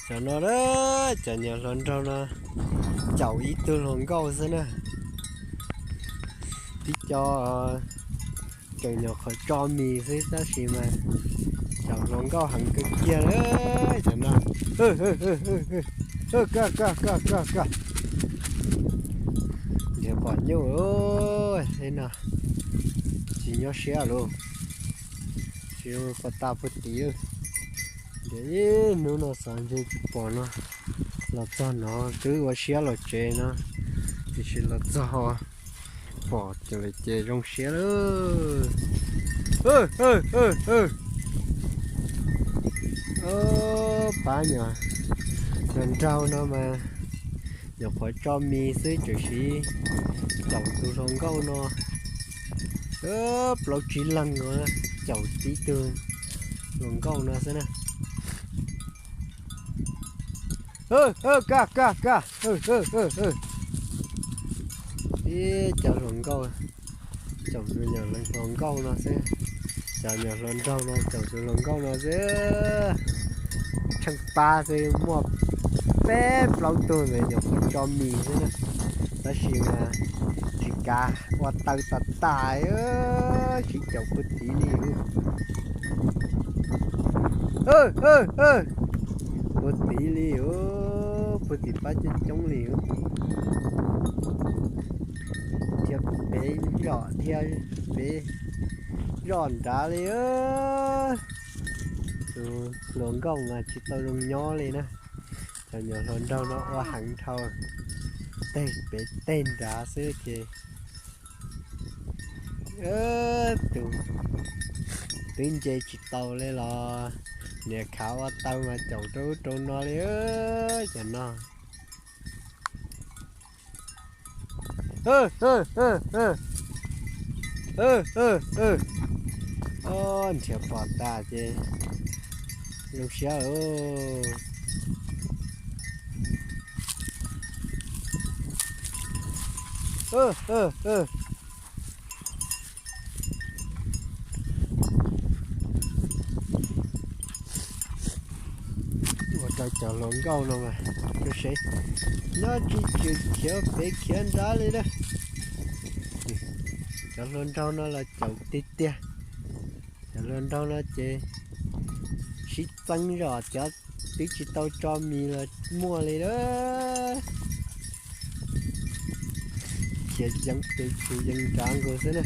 Cov no a, cov nyuam hluas nraug no caum ib tug hluas nkauj xwb na. Tib co tseem nyuam qhuav tso mis xwb tab sis mas caum hluas nkauj heev kawg kiag li cov no. Kag kag kag kag kag. Nrhiav pom nyuj li no, tsis nyob siab lauj. Tsis zoo pom tas puag tid. Nrhiav ib hnub no xav ntshe tsis pom no, los txog no twb ua siab los tsev no, tiam sis los txog pom lawm ces zoo siab lawm. Pab nyuam hluas nraug no mas nyuam qhuav tso mis xwb tseem siv caum tus hluas nkauj no. Plaub tsib leeg no caum tib tug hluas nkauj no xwb na. Kag kag kag. Ib cov hluas nkauj caum tus nyuam hluas nkauj no xwb. Cov nyuam hluas nraug no caum tus hluas nkauj no xwb. Tsheej pab xwb muaj peb plaub tug ntawd nyuam qhuav tso mis xwb na, tab sis mas tsis kav ua taw tas tas, tsis caum puag tid li. Puag tid li, puag tim pab coob coob li. Thiab peb zom thiab peb zoj nrad li. Tus hluas nkauj mas tsis tau zoo nyob li na. Cov nyuam hluas nraug no ua heev dhau, tej pem tej nrad xwb ces tus twb nce tsis tau li los niam khav ua taw mas caum rau ub rau no li. Cov no nrhiav pom tas ces zoo siab. Ua rau cov hluas nkauj no mas, nyob tsis tshwm khiav pem khiav nrad li na. Cov hluas nraug no los caum tiag tiag. Cov hluas nraug no ces sib txeeb zom cov twb tsis tau tso mis los muaj li na. Khiav yees pem khiav yees nrad nkaus xwb na.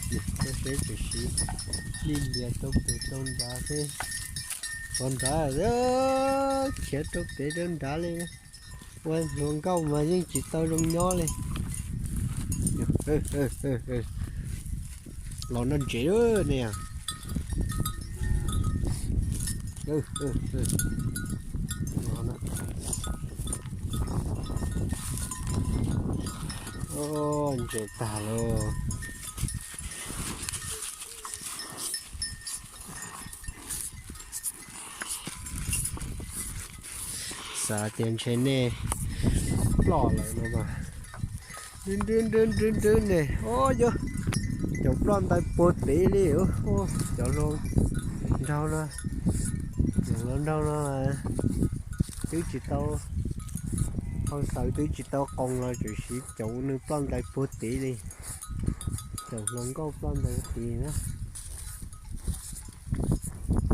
Nim koj seb tseem siv lij lias rau pem rau nrad xwb. Rau nrad, khiav rau pem rau nrad li. Ua hluas nkauj mas yeej tsis tau zoo nyob li. Los noj ntsev ne. Ntses tag lauj. Xav tias ntshe nej ploj lawm no mas. Nrwb nrwb nrwb nrwb ne, o yog caum ploj ntais puag tid li. Cov hluas nraug no, cov hluas nraug no twb tsis tau, hau xaws twb tsis tau qoos los tseem siv caum nws ploj ntais puag tid li. Caum hluas nkauj ploj ntais tid na.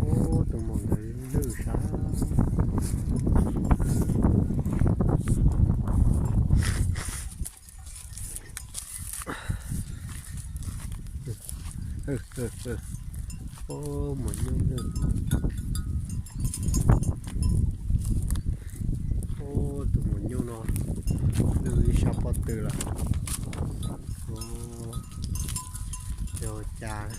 Ub, tus maum ntawd lwj sab. Ub, maum nyuj lwj. Ub, tus maum nyuj no lwj ib sab pob tw lawm. Ub, yog ua cas.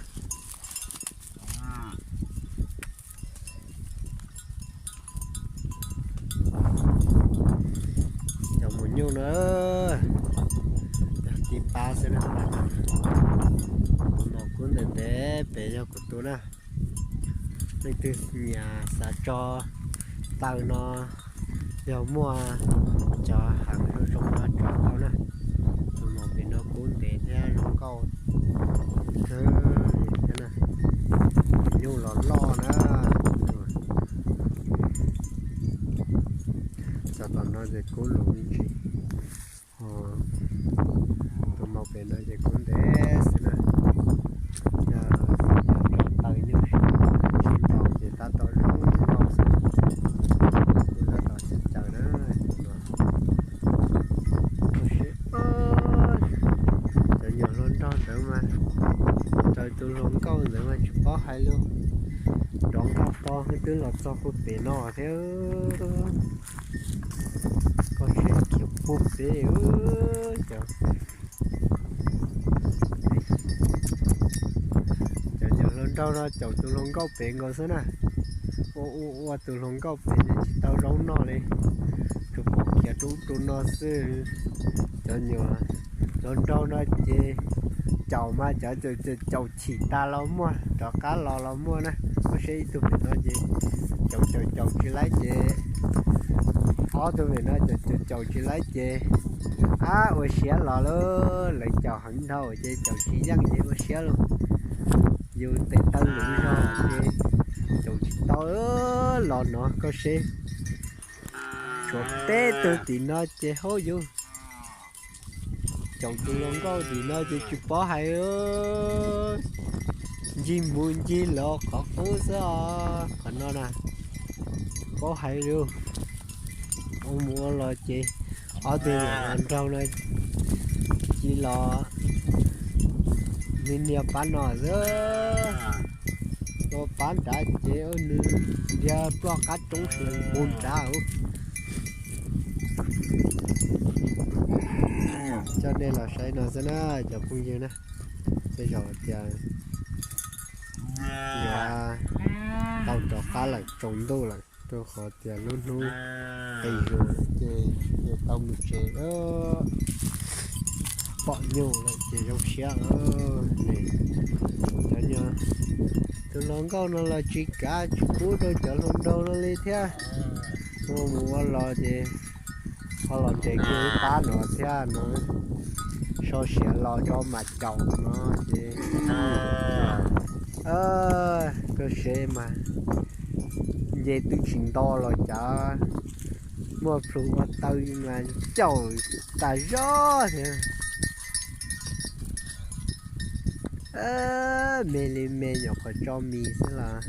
Cov maum nyuj na, yog tib pab xwb na. Tus maum kub ntev ntev pem yog kuv tus na. Leej twg nyiam xav tso taw no, yog muaj cov heev zoo zoo no tso tau na. Tus maum pem no kub ntev thiab zoo nkauj kawg li thiab na. Nyuj los loj na. Ces kub lus me ntsis. Tus maum pem no ces kub ntev xwb na. Yog tso taws nyuj sib ntaus ces tab tom zoo nkauj xwb. Kuv tab tom caws caws na. Cov nyuam hluas nraug ntawd mas, raws tus hluas nkauj ntawd mas tsis paub hais lus. Nrov nkauj to twb los txog puag pem no thiab. Koj saib kiag puag pem, cov, cov nyuam hluas nraug no caum tus hluas nkauj pem nkaus xwb na. Ua ua ua tus hluas nkauj pem ces tsis tau zaub noj li, tsuas pom khiav rau ub rau no xwb. Cov nyuam hluas nraug no ces caum mas cov caum chim tas los muaj, rov qab los los muaj na. Koj saib ib tug pem no ces caum caum caum tsis laib ces, ob tug pem no caum caum caum tsis laib ces, ab ua siab los lauj, lawv caum heev dhau ces caum tsis yeej ces ua siab lauj. Yus tes taw lwm zog ces caum tsis tau los no koj saib. Tshuav peb tug tim no ces haub yus. Caum tus hluas nkauj tim no ces tsis paub hais, ncig mus ncig los qhov qub xwb os. Qhov no na, paub hais lus, ua mus ua los ces ob tug nyuam hluas nraug no cia los niag niag pab no xwb. Ua pab nrad ces nws nrhiav ploj qab roob sis puag nrad. Coj nej los saib no xwb na cov phooj ywg na. Tej zaum tias yuav tau rov qab lawm, tsaus ntuj lawm, rau qhov tias lub hnub qis zus ces yuav tau mus tsev. Pom nyuj lawm ces zoo siab lawm. Cov nyuam, tus hluas nkauj no los tsis kav tsis pub rau cov hluas nraug no li thiab. Ua mus ua los ces ho los nres kiag ib pab no thiab no. So siav los tso mas caum no ces, koj saib mas, nce twb tsis nto los cas muaj plhus ua taw mas caum tas zog thiab. Me li me nyuam qhuav tso mis xwb los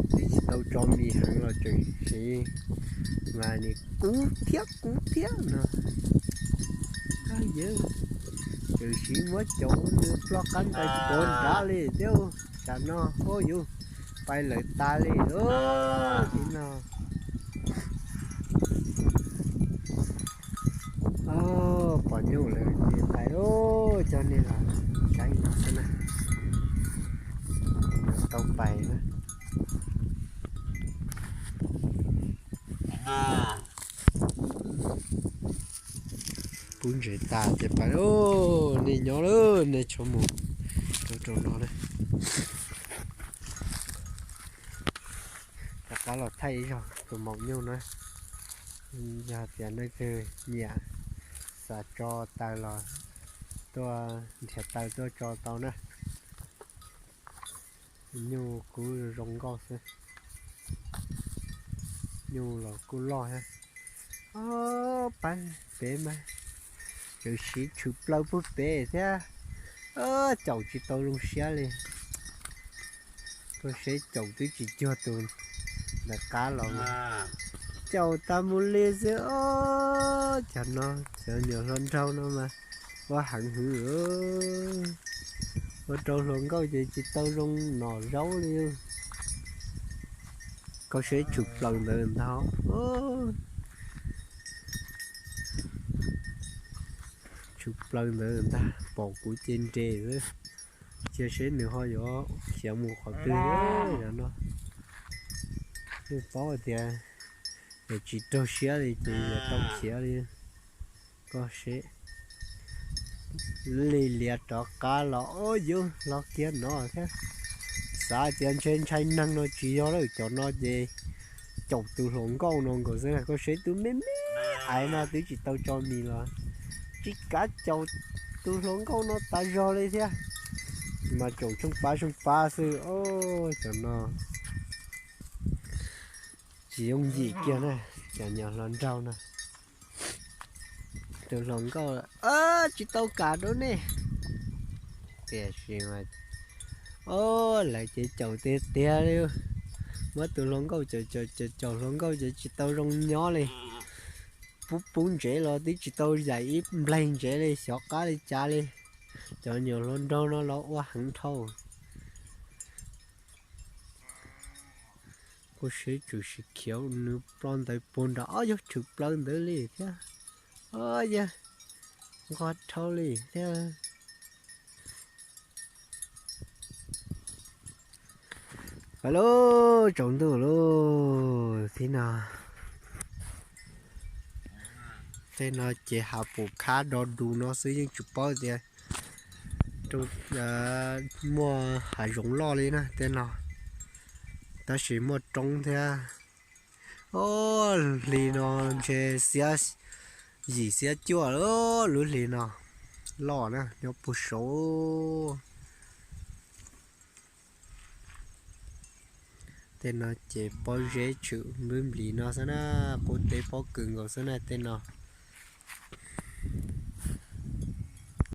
twb tsis tau tso mis heev los tseem siv, mas nim kub thiab kub thiab no. Yawg, tseem siv muab caum nws ploj qab ntais puag nrad li thiab. Tsam no ua yus pais lawm tas li lauj. Tim no pom nyuj lawm ces pais lauj. Coj nej los saib no xwb na, tau pais na. Pub ntsev tas ces pais lauj. Nej nyob lawm, nej tshuav mus rau rau no na. Rov qab los thaij ib zaug tus maum nyuj na. Yog tias leej twg nyiam xav tso taws los tuaj nrhiav taws tuaj tso tau na. Nyuj kub zoo nkauj xwb. Nyuj los kuj loj thiab. Pab pem mas tseem siv tshwm plaws puag pem thiab. Caum tsis tau zoo siab li. Koj saib caum twb tsis cuag tus ntawm qab los mas caum tas mus li xwb os. Cov no, cov nyuam hluas nraug no mas ua heev hwv. Ua rau hluas nkauj ces tsis tau zoo nom zaub li. Koj saib tshwm plaws ntawd ntag. Tshwm plaws ntawd ntag, pom kuv ces nres xwb. Cia seb nws ho yuav khiav mus qhov twg no. Yeej paub tias yog tsis raug siab li ces yog tau khiav li. Koj saib, li liav rov qab los, o yus los kiag no thiab. Xav tias ntshe ntshai neeg no tsis yog lawm, cov no ces caum tus hluas nkauj no nkaus xwb. Koj saib tus me me ais no twb tsis tau tso mis los tsis kav caum tus hluas nkauj no tas zog li thiab. Mas caum tshooj pab tshooj pab xwb os. Cov no tsis yooj yim kiag na, cov nyuam hluas nraug no. Tus hluas nkauj, tsis tau kam rau nej. Tiam sis mas, o, lawv ces caum tiag tiag li. Muab tus hluas nkauj caum caum caum caum, hluas nkauj ces tsis tau zoo nyob li. Pub pub ntsev los twb tsis tau yaim ib nplaig ntsev li, xyov qab li cas li. Cov nyuam hluas nraug no los ua heev dhau. Kuj sib tsum sis khiav nws ploj ntawd puag nram ob yog tshwm plaws ntawd li thiab. O, yog nquag dhau li thiab. Hais lauj, tsaus ntuj lauj, tib no, tej no ces hav pum khab do dus no xwb, yeej tsis paub tias muaj hav zoov loj li na tej no, tab sis muaj roob thiab. O, hli no ntshe xiab yim xiab cuaj lub hli no, loj na, nyob puag saud. Tej no ces pob zeb tshwm npwb nplis no xwb na, qub teb pob kws nkaus xwb na tej no.